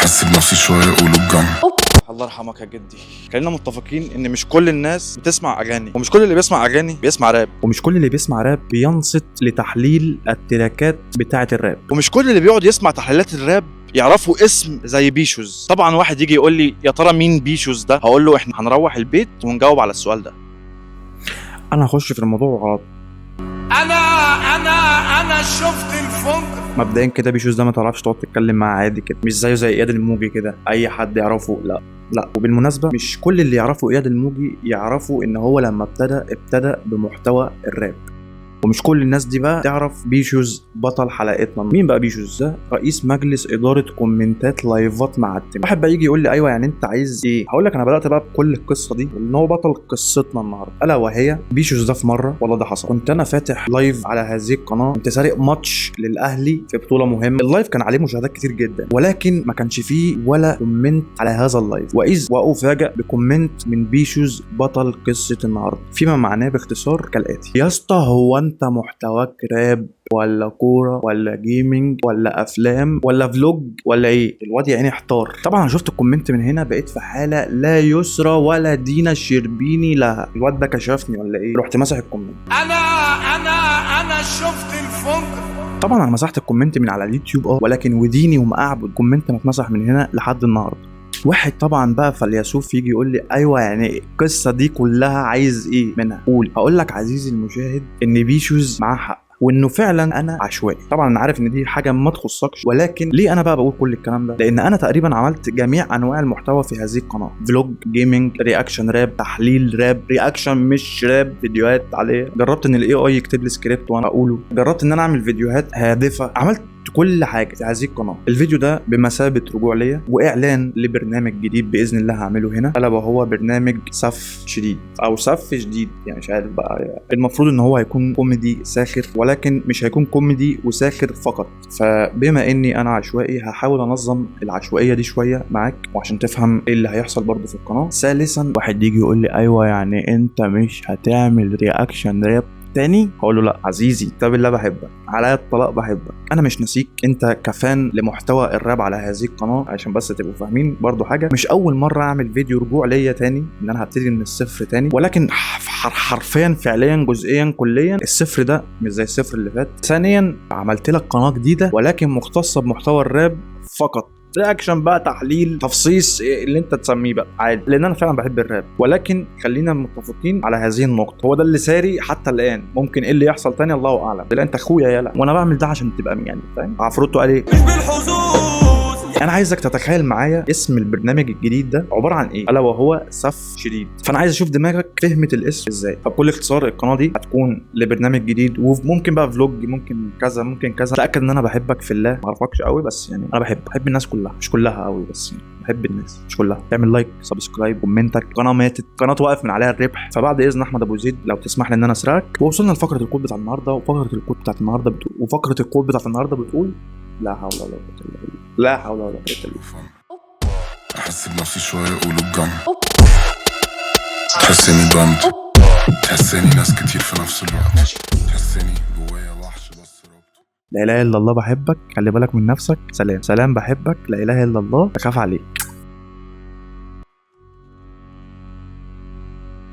احس بنفسي شوية يقولوا الجن. الله يرحمك يا جدي. خلينا متفقين ان مش كل الناس بتسمع اغاني، ومش كل اللي بيسمع اغاني بيسمع راب، ومش كل اللي بيسمع راب بينصت لتحليل التراكات بتاعه الراب، ومش كل اللي بيقعد يسمع تحليلات الراب يعرفوا اسم زي بيشوز. طبعا واحد يجي يقول لي يا ترى مين بيشوز ده، هقول له احنا هنروح البيت ونجاوب على السؤال ده. انا هخش في الموضوع غلط. انا انا انا شفت الفجر. مبدئيا كده بيشوز ده ما تعرفش تقعد تتكلم معاه عادي كده، مش زيه زي اياد الموجي كده اي حد يعرفه. لا لا، وبالمناسبة مش كل اللي يعرفوا اياد الموجي يعرفوا ان هو لما ابتدى بمحتوى الراب، ومش كل الناس دي بقى تعرف بيشوز بطل حلقتنا. مين بقى بيشوز ده؟ رئيس مجلس ادارة كومنتات لايفات مع التيم. واحد بقى يجي يقول لي ايوه يعني انت عايز ايه؟ هقول لك انا بدات بقى بكل القصة دي ان هو بطل قصتنا النهارده، الا وهي بيشوز ده. في مرة والله ده حصل، كنت انا فاتح live على هذه القناة، كنت سارق ماتش للاهلي في بطوله مهمة. ال live كان عليه مشاهدات كتير جدا، ولكن ما كانش فيه ولا comment على هذا ال live، واذ وافاجئ ب comment من بيشوز بطل قصة النهارده، فيما معناه باختصار كالاتي: يا اسطى هو انت محتواك راب ولا كورة ولا gaming ولا افلام ولا vlog ولا ايه؟ الواد يا عيني احتار. طبعا انا شفت ال comment من هنا بقيت في حاله لا يسرى ولا دينا الشربيني لها، الواد ده كشفني ولا ايه؟ رحت مسح ال comment. انا انا انا شفت الفجر. طبعا انا مسحت ال comment من على اليوتيوب ولكن وديني وما اعبد comment ما اتمسح من هنا لحد النهارده. واحد طبعا بقى فيلسوف يجي يقول لي ايوه يعني القصة دي كلها عايز ايه منها؟ قول. هقول لك عزيزي المشاهد ان بيشوز معاه حق، وانه فعلا انا عشوائي. طبعا انا عارف ان دي حاجة ما تخصكش، ولكن ليه انا بقى بقول كل الكلام ده؟ لان انا تقريبا عملت جميع انواع المحتوى في هذه القناة: vlog، gaming، reaction راب، تحليل راب، reaction مش راب، فيديوهات عليه، جربت ان ال AI يكتب لي سكريبت وانا اقوله، جربت ان انا اعمل فيديوهات هادفة، عملت كل حاجة في هذه القناة. الفيديو ده بمثابة رجوع ليا واعلان لبرنامج جديد باذن الله هعمله هنا، الا وهو برنامج سف شديد او سف شديد، يعني مش عارف بقى. المفروض ان هو هيكون كوميدي ساخر، ولكن مش هيكون كوميدي وساخر فقط. فبما اني انا عشوائي هحاول انظم العشوائية دي شوية معاك، وعشان تفهم ايه اللي هيحصل برضه في القناة. ثالثا، واحد يجي يقول لي ايوه يعني انت مش هتعمل reaction راب تاني؟ هقول له لا عزيزي، طب بالله بحبك، عليا الطلاق بحبك، انا مش ناسيك، انت ك fan لمحتوى الراب على هذه القناة. عشان بس تبقوا فاهمين برضو حاجة، مش اول مرة اعمل فيديو رجوع ليا تاني، ان انا هبتدي من الصفر تاني، ولكن حرفيا فعليا جزئيا كليا الصفر ده مش زي الصفر اللي فات. ثانيا، عملت لك قناة جديدة ولكن مختصة بمحتوى الراب فقط، reaction بقى، تحليل، تفصيص، إيه اللي انت تسميه بقى عادي، لان انا فعلا بحب الراب. ولكن خلينا متفقين على هذه النقطة، هو ده اللي ساري حتى الان، ممكن ايه اللي يحصل تاني الله اعلم. لا انت اخويا يالا، وانا بعمل ده عشان تبقى يعني فاهم. عفروتو قال ايه؟ مش بالحظوظ. انا عايزك تتخيل معايا اسم البرنامج الجديد ده عبارة عن ايه، الا وهو سف شديد. فانا عايز اشوف دماغك فهمت الاسم ازاي. فبكل اختصار القناة دي هتكون لبرنامج جديد، وممكن بقى vlog، ممكن كذا، ممكن كذا. تاكد ان انا بحبك في الله، ما اعرفكش قوي بس يعني انا بحب الناس كلها، مش كلها قوي بس يعني بحب الناس مش كلها. تعمل like، subscribe، كومنتك. قناة ماتت، قناة واقف من عليها الربح. فبعد اذن احمد ابو زيد لو تسمح لي ان انا اسرقك. ووصلنا لفقره ال quote بتاع النهارده، وفقره ال quote بتاعت النهارده بتقول، وفقره ال quote بتاعت النهارده بتقول لا حول ولا قوة الا بالله، لا حول ولا قوة الا بالله. احس بنفسي شوية يقولوا الجن. تحسني band، تحسني ناس كتير في نفس الوقت، تحسني جوايا وحش بس رابطه. لا اله الا الله بحبك، خلي بالك من نفسك، سلام سلام بحبك، لا اله الا الله بخاف عليك.